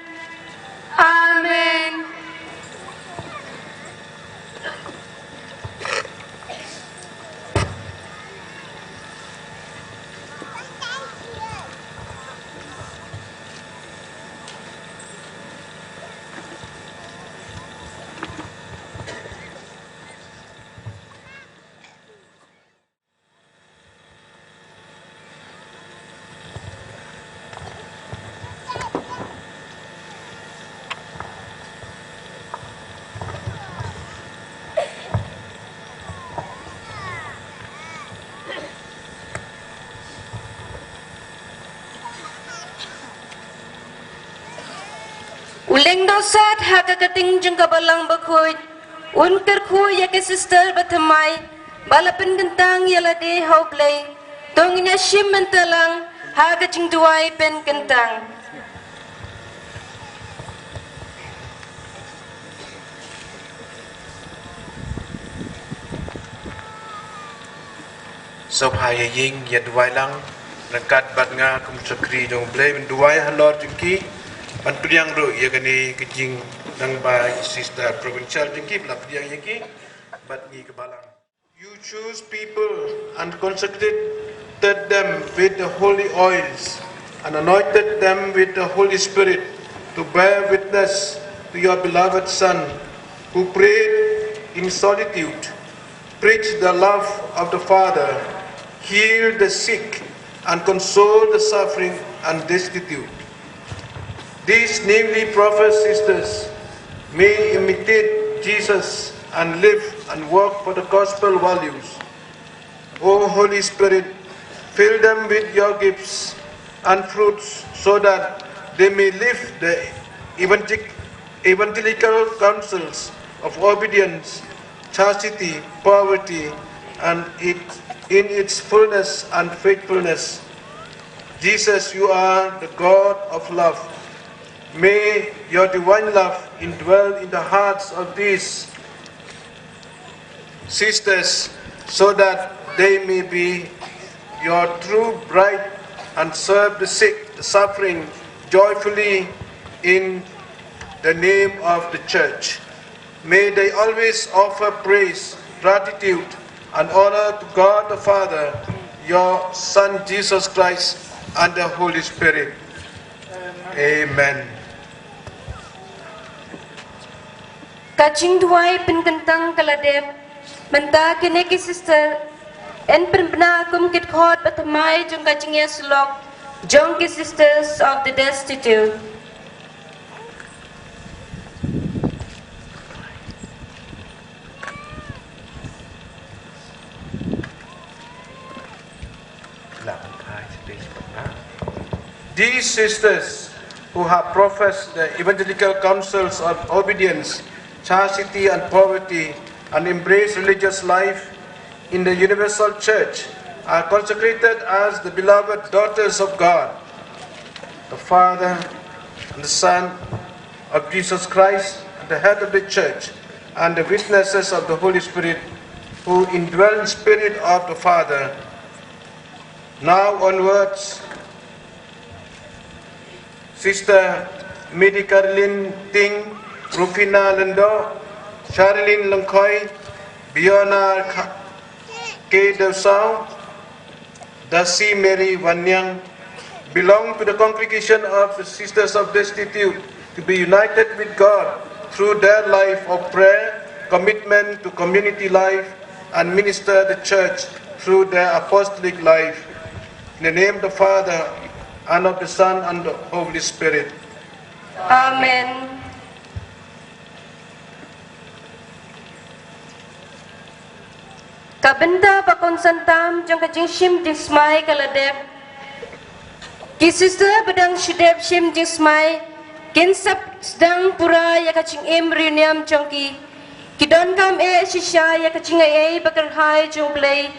Amen. Jingdohsat ha ka kyrteng jong ka Balang Bakhuid, un kyrkhu ïa ki sister ba thymmai ba la pynkyntang ïa lade ha U Blei. To ngin ïa shim mynta lang ha ka jingduwai pynkyntang. Sngewbha ïa ïing ïa duwai lang ryngkat bad nga kum shakri jong U Blei, ban duwai halor jong ki, ban pdiang ruh ïa kane ka jingdang ba i sister provincial jong ki, ba la pdiang ïa ki bad ngi ka Balang. You choose people and consecrated them with the holy oils and anointed them with the Holy Spirit to bear witness to your beloved Son, who prayed in solitude, preached the love of the Father, healed the sick, and consoled the suffering and destitute. These newly professed sisters may imitate Jesus and live and work for the gospel values. O Holy Spirit, fill them with your gifts and fruits so that they may live the evangelic- evangelical counsels of obedience, chastity, poverty, and it in its fullness and faithfulness. Jesus, you are the God of love. May your divine love indwell in the hearts of these sisters so that they may be your true bride and serve the sick, the suffering joyfully in the name of the church. May they always offer praise, gratitude, and honor to God the Father, your Son Jesus Christ, and the Holy Spirit. Amen. Ka jingduwai pynkyntang ka la dep. Mynta kine ki sister yn pynbna kum ki dkhot ba thymmai jong ka jingïasyllok jong ki Sisters of the Destitute. These sisters who have professed the evangelical counsels of obedience, chastity, and poverty, and embrace religious life in the universal church are consecrated as the beloved daughters of God, the Father, and the Son, of Jesus Christ, the head of the church, and the witnesses of the Holy Spirit, who indwell in spirit of the Father. Now onwards, Sister Mary Caroline Ting, Rufina Lyngdoh, Charlene Lyngkhoi, Biona Kha- K. Dewsau, Dasi Mary Wanniang, belong to the congregation of the Sisters of Destitute to be united with God through their life of prayer, commitment to community life, and minister the church through their apostolic life. In the name of the Father, and of the Son, and the Holy Spirit. Amen. Ka bynta ba kongsan tam jong ka jingshim jingsmai ka la dep. Ki sister ba dang shu dep shim jingsmai kin sa sdang pura ïa ka jingim riewniam jong ki. Ki donkam eh shisha ïa ka jingai ei ba kyrhai jong U Blei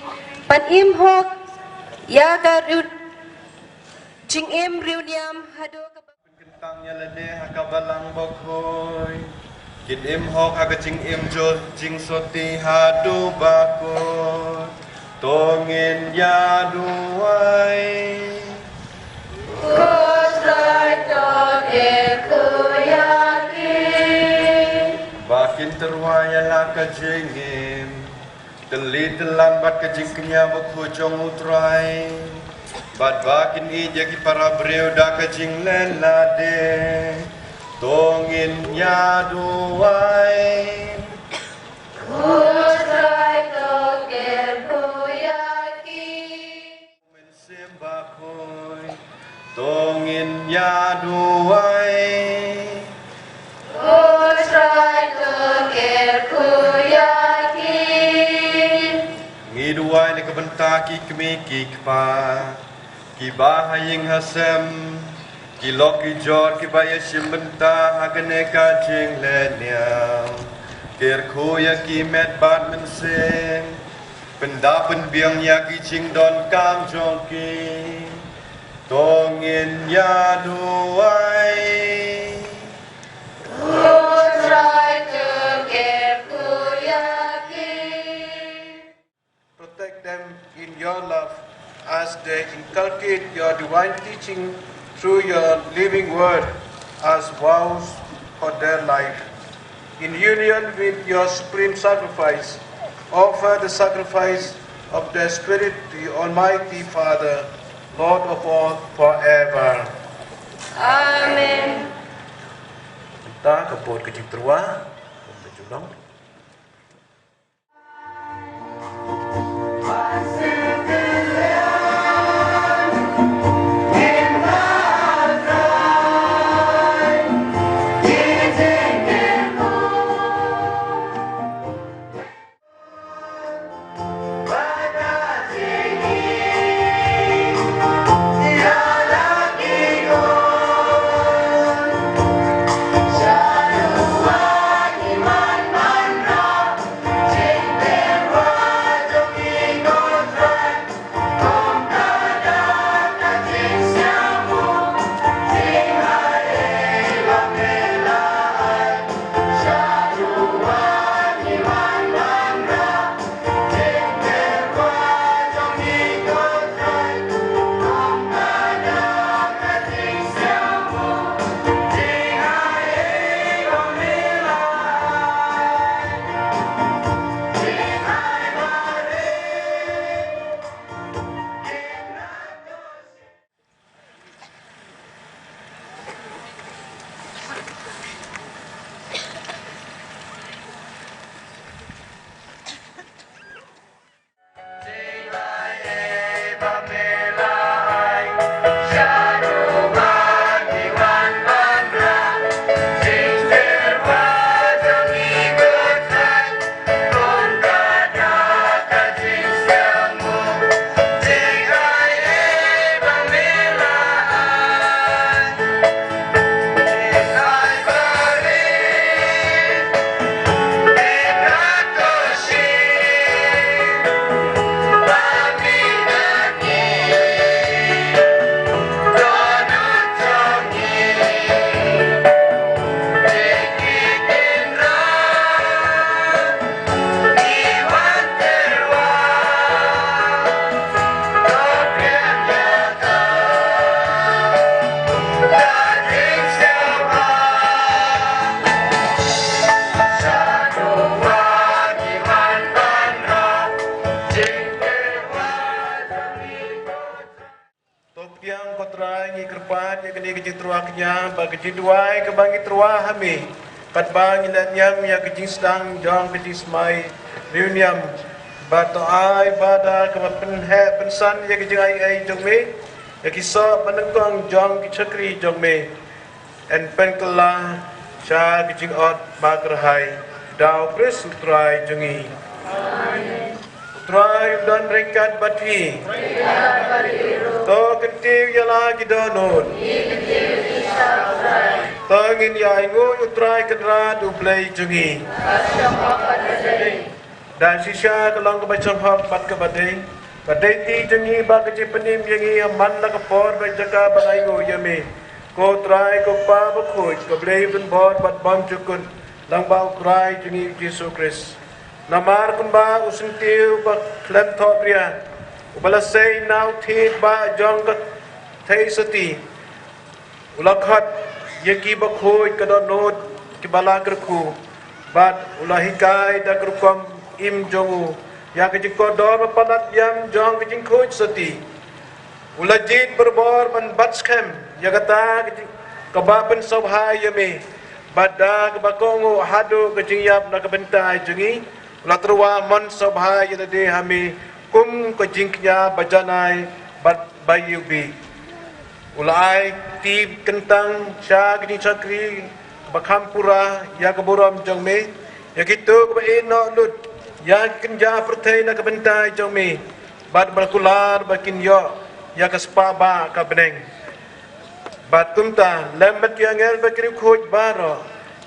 ban im hok ïa ka riew- jingim riewniam haduh kaba Kyntang ïa lade ha ka Balang Bakhuid, kin im hok ha ka jingim jur jingsotti haduh bakut. To ngin ïa duwai. Ko Trai, to kyrkhu ïa ki. Ba kin tyrwa ïa la ka jingim, tylli tyllan bad ka jingkñia bakhuid jong U Trai, bad ba kin ïeit ïa ki para briew da ka jingleh lade. To ngin ïa duwai. Ko Trai, to kyrkhu ïa ki. Mynsiem Bakhuid, to ngin ïa duwai. Ko Trai, to kyrkhu ïa ki. Ngi duwai na ka bynta ki kmie ki kpa kiba ha ïing ha sem, Ki lok ki jor kiba ïashim bynta ha kane ka jinglehniam, kyrkhu ïa ki met bad mynsiem, pynda pynbiang ïa ki jingdonkam jong ki. To ngin ïa duwai. Ko Trai, to kyrkhu ïa ki. Protect them in your love as they inculcate your divine teaching through your living word as vows for their life. In union with your supreme sacrifice, offer the sacrifice of their spirit to your Almighty Father, Lord of all, forever. Amen. Mynta ka bud ka jingtyrwa, ka jingtyrwa. To pdiang ko Trai, ngi kyrpad ïa kane ka jingtyrwa kñia bad ka jingduwai kaba ngi tyrwa ha me, katba ngi leh niam ïa ka jingsdang jong ka jingsmai riewniam. Bad to ai ba da kaba pynheh pynsan ïa ka jingaiei jong me ïa ki soh banyngkong jong ki shakri jong me. Yn pynkylla sha ki jingot ba kyrhai da U Khrist U Trai jong ngi. Amen. U Trai un don ryngkat bad phi. To kyntiew ïa la ki dohnud. To ngin ïa ainguh ïa U Trai Kynrad U Blei jong ngi. Da shisha ka long kaba shonghok bad kaba dei, ka dei ti jong ngi bad ka jingpynim ïa ngi ha man la ka por bad jaka ba ngi ainguh ïa me. Ko Trai, ko Kpa bakhuid, ko Blei u donbor bad bymjukut, lyngba U Trai jong ngi U Jisu Khrist. Namar kumba u syntiew ba khlem thohbria uba la sei na u thied ba jong ka theisotti, u la khot ïa ki bakhuid ka dohnud kiba la kyrkhu, bad u la hikai da ka rukom im jong u ïa ka jingkordor ba palat ïam jong ka jingkhuid sotti. U la jied barabor ban bat skhem ïa kata ka jing, kaba pynsngewbha ïa me, bad da kaba kohnguh haduh ka jingïap na ka bynta jong ngi, u la tyrwa mon sngewbha ïa lade ha me kum ka jingkñia ba janai bad ba iwbih. U la ai ti kyntang sha ka jingshakri ba kham pura ïa ka burom jong me, ïa kito kiba ïehnoh lut ïa ki kynja pyrthei na ka bynta jong me, bad ba kular ba kin ïoh ïa ka spah bah ka bneng. Bad kumta, lem bad ki angel bad ki riewkhuid baroh,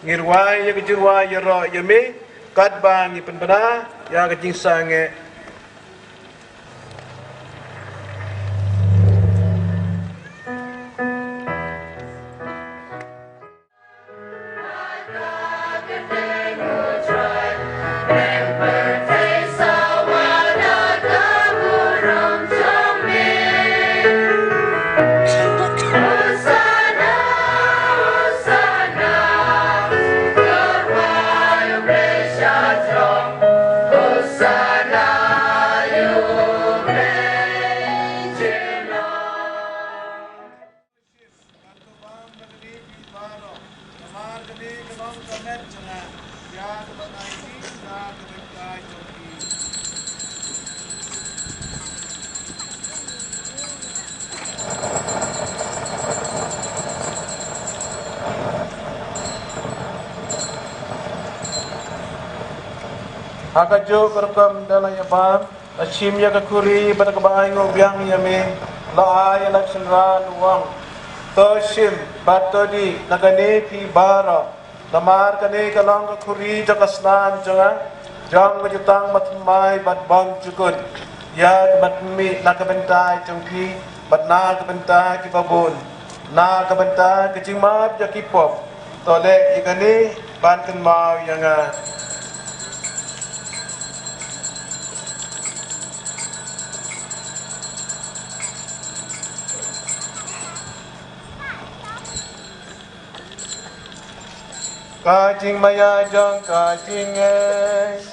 ngi rwai ïa ka jingrwai ïaroh ïa me, katba ngi pynbna ïa ka jingsangeh. Namar kane ka long ka met jong nga, ïa kaba ngan ai na ka bynta jong phi. Ha kajuh ka rukom da la ïa bam, la shim ïa ka khuri bad kaba ainguh biang ïa me, la ai ïa la ka shynrang, u ong: To shim bad to dih na kane phi baroh, namar kane ka long ka khuri jong ka snam jong nga, jong ka jutang bathymmai bad bymjukut, ïa kaba pynmih na ka bynta jong phi bad na ka bynta kiba bun, na ka bynta ka jingmap ïa ki pop. To leh ïa kane ban kynmaw ïa nga. Ka jingmaïa jong ka jingngeit.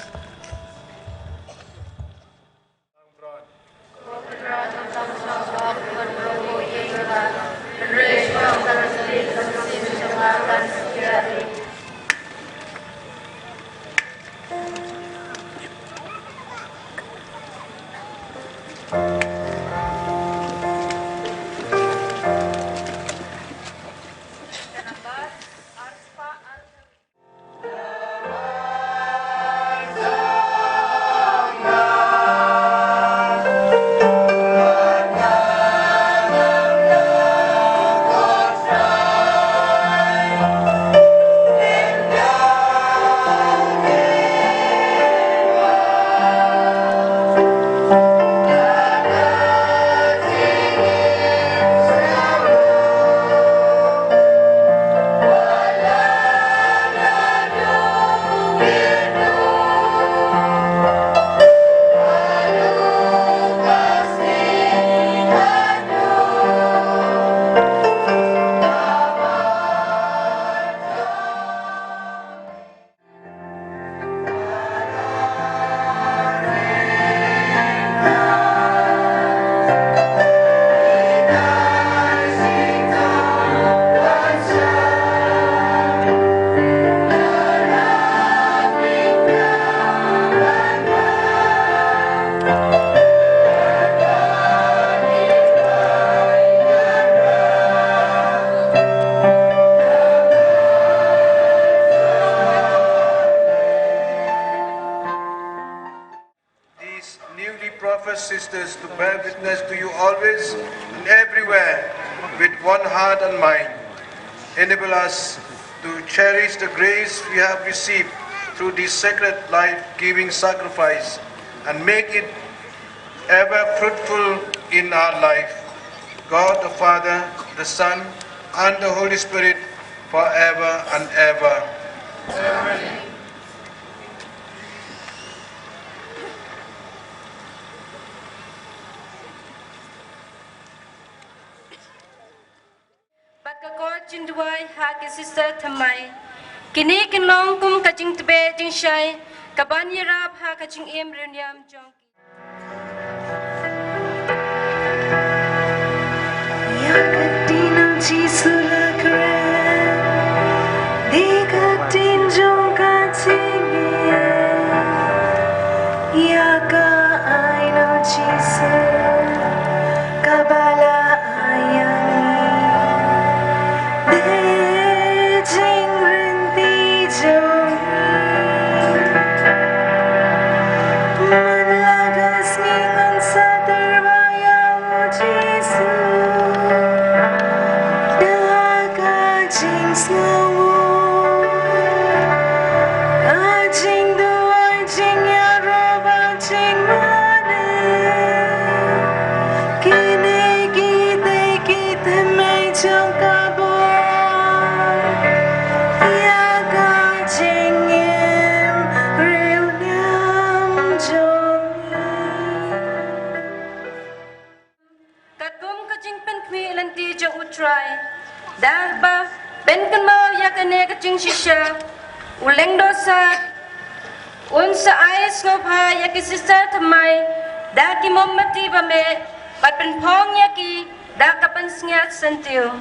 These newly professed sisters to bear witness to you always and everywhere with one heart and mind. Enable us to cherish the grace we have received through this sacred life-giving sacrifice and make it ever fruitful in our life. God the Father, the Son, and the Holy Spirit, forever and ever. Amen. Bad ka kot jingduwai ha ki sister thymmai. Kine kin long kum ka jingtbeh jingshai kaban ïarap ha ka jingim riewniam jong ki. Ïa ka ktien Jisu la kren, dei ka ktien jong ka jingim. Ïa ka aiñ Jisu kaba la ai ïa ngi, dei jingryntih jong ngi. Man la ka sngi ngan sa tyrwa ïa u Jisu. Lyngdoh sa, un sa ai sngewbha ïa ki sister thymmai da ki mombati ba meh, bad pynphong ïa ki da ka pynsngiat syntiew.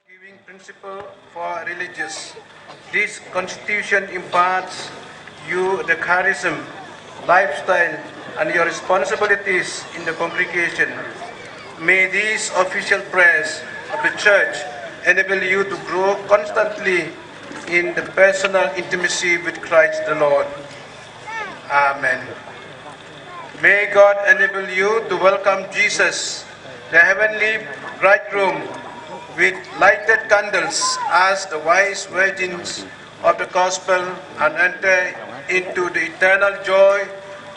Giving principle for religious. This constitution imparts you the charism, lifestyle, and your responsibilities in the congregation. May these official prayers of the church enable you to grow constantly in the personal intimacy with Christ the Lord. Amen. May God enable you to welcome Jesus, the heavenly bridegroom, with lighted candles as the wise virgins of the gospel, and enter into the eternal joy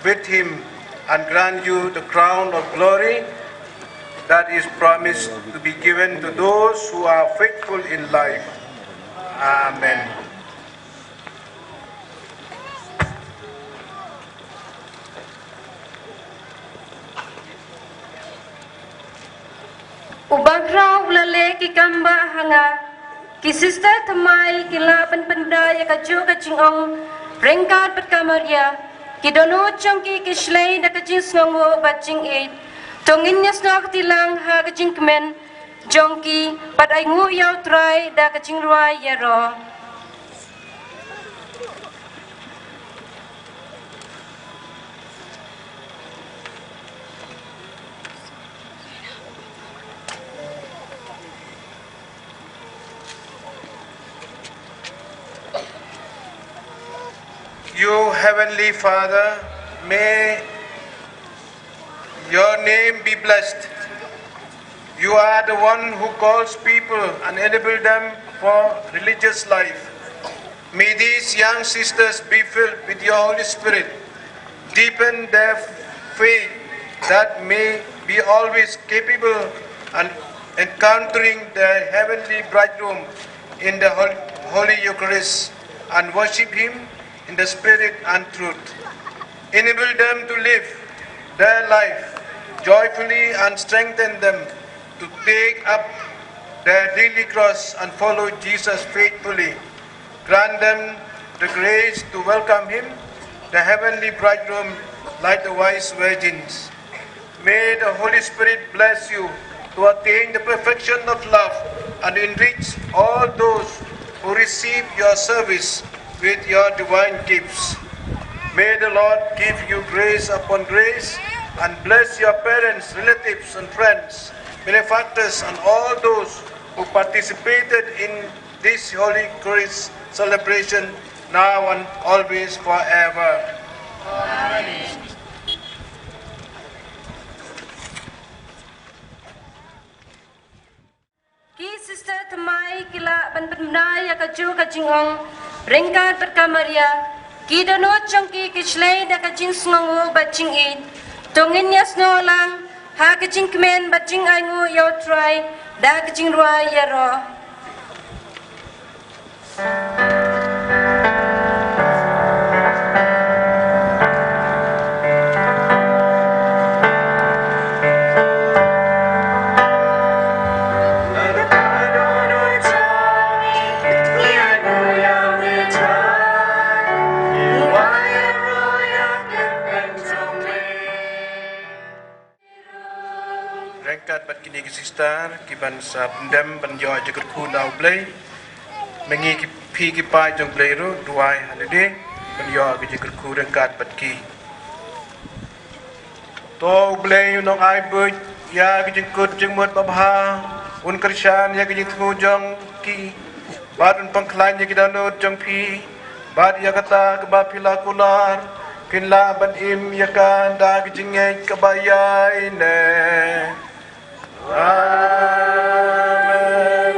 with him, and grant you the crown of glory that is promised to be given to those who are faithful in life. Amen. U bakhraw u la leh ki kam ba ha nga. Ki sister thymmai ki la pynpynbna ïa kajuh ka jingong ryngkat bad ka Maria. Ki dohnud jong ki ki shlei da ka jingsngewnguh bad jingïeit. To ngin ïasnoh kti lang ha ka jingkmen jong ki bad ainguh ïa U Trai da ka jingrwai ïaroh. You, Heavenly Father, may your name be blessed. You are the one who calls people and enable them for religious life. May these young sisters be filled with your Holy Spirit. Deepen their faith that may be always capable and encountering the heavenly bridegroom in the Hol- Holy Eucharist and worship him in the spirit and truth. Enable them to live their life joyfully and strengthen them to take up their daily cross and follow Jesus faithfully. Grant them the grace to welcome him, the heavenly bridegroom, like the wise virgins. May the Holy Spirit bless you to attain the perfection of love and enrich all those who receive your service with your divine gifts. May the Lord give you grace upon grace and bless your parents, relatives, and friends, benefactors, and all those who participated in this holy Eucharist celebration, now and always, forever. Amen. Ki sister thymmai ki la ban pynbna ïa kajuh ka jingong ryngkat bad ka Maria. Ki dohnud jong ki ki shlei da ka jingsngewnguh bad jingïeit. To ngin ïasnoh lang ha ka jingkmen bad jingainguh ïa U Trai da ka jingrwai ïaroh. Ryngkat bad kine ki sister ki ban sa pyndem ban ïoh jingkyrkhu na U Blei. Ma ngi ki, phi ki paid jong U Blei ruh, duwai ha lade ban ïoh ka jingkyrkhu ryngkat bad ki. To U Blei u nongai buit, ïa ka jingkut jingmut babha, un kyrshan ïa ka jingthmu jong ki, bad un pynkhlaiñ ïa ki dohnud jong phi, bad ïa kata kaba phi la kular, kin lah ban im ïa ka da ka jingngeit kaba ïaineh. Amen.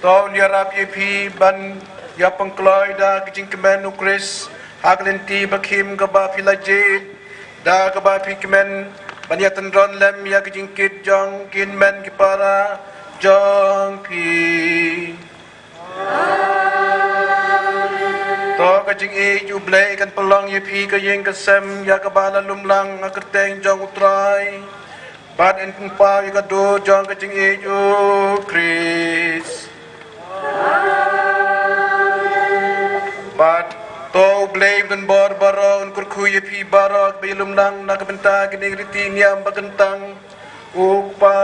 To un ïarap ïa phi ban ïa pynkloi da ka jingkmen U Khrist ha ka lynti bakhim kaba phi la jied, da kaba phi kmen ban ïa tynron lem ïa ka jingkit jong ki hynmen ki para jong phi. To ka jingïeit U Blei kan pynlong ïa phi ka ïing ka sem ïa kaba la lumlang ha ka kyrteng jong U Trai. Bad yn pynpaw ïa ka dur jong ka jingïeit U Khrist. Bad to U Blei u donbor baroh un kyrkhu ïa phi baroh kiba ïalumlang na ka bynta kine ki riti niam ba kyntang, U Kpa,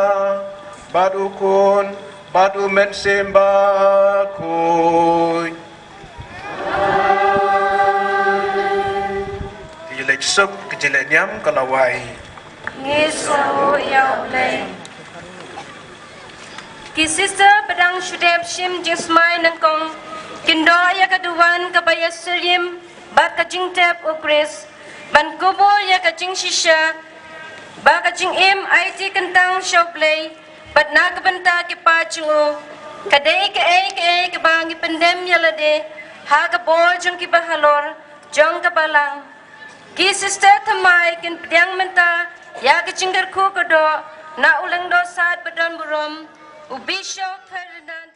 bad U Khun, bad U Mynsiem Bakhuid. Ki jingïaleit suk, ki jingïaleit niam ka la wai. Ngi sngewnguh ïa U Blei. Ki sister ba dang shu dep shim jingsmai nyngkong kin doh ïa ka duwan kaba ïasyrïem bad ka jingtep U Khrist, ban kubur ïa ka jingshisha ba ka jingim aiti kyntang sha U Blei bad na ka bynta ki paid jong U. Ka dei kaei kaei kaba ngi pyndem ïa lade ha ka bor jong kiba halor jong ka balang. Ki sister thymmai kin pdiang mynta ïa ka jingkyrkhu ka doh na u lyngdoh sad ba donburom, u Bishop Ferdinand.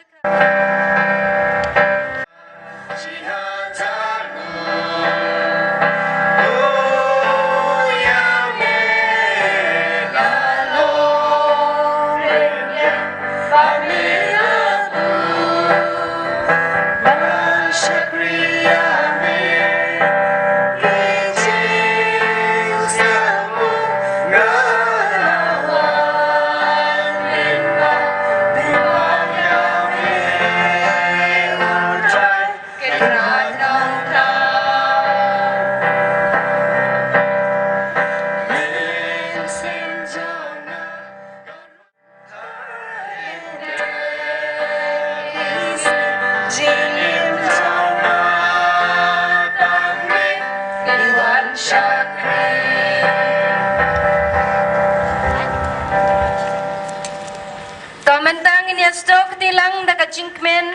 To mynta ngin ïa sdang kti lang da ka jingkmen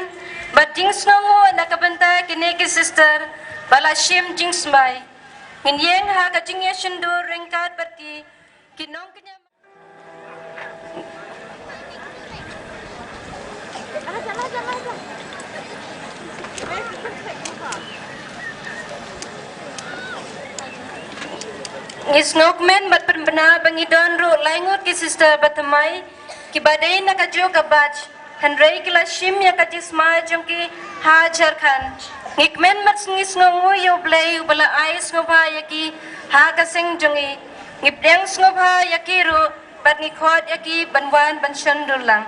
bad jingsngewnguh na ka bynta kine ki sister ba la shim jingsmai. Ngin ïeng ha ka jingïashondur ryngkat bad ki, ki nongkñia. Ngi sngewkmen bad pynbna ba ngi don ruh lai ngut ki sister ba thymmai kiba dei na kajuh ka batch, hynrei ki la shim ïa ka jingsmai jong ki ha Jharkhand. Ngi kmen bad ngi sngewnguh ïa U Blei uba la ai sngewbha ïa ki ha ka seng jong ngi. Ngi pdiang sngewbha ïa ki ruh bad ngi khot ïa ki ban wan ban shondur lang.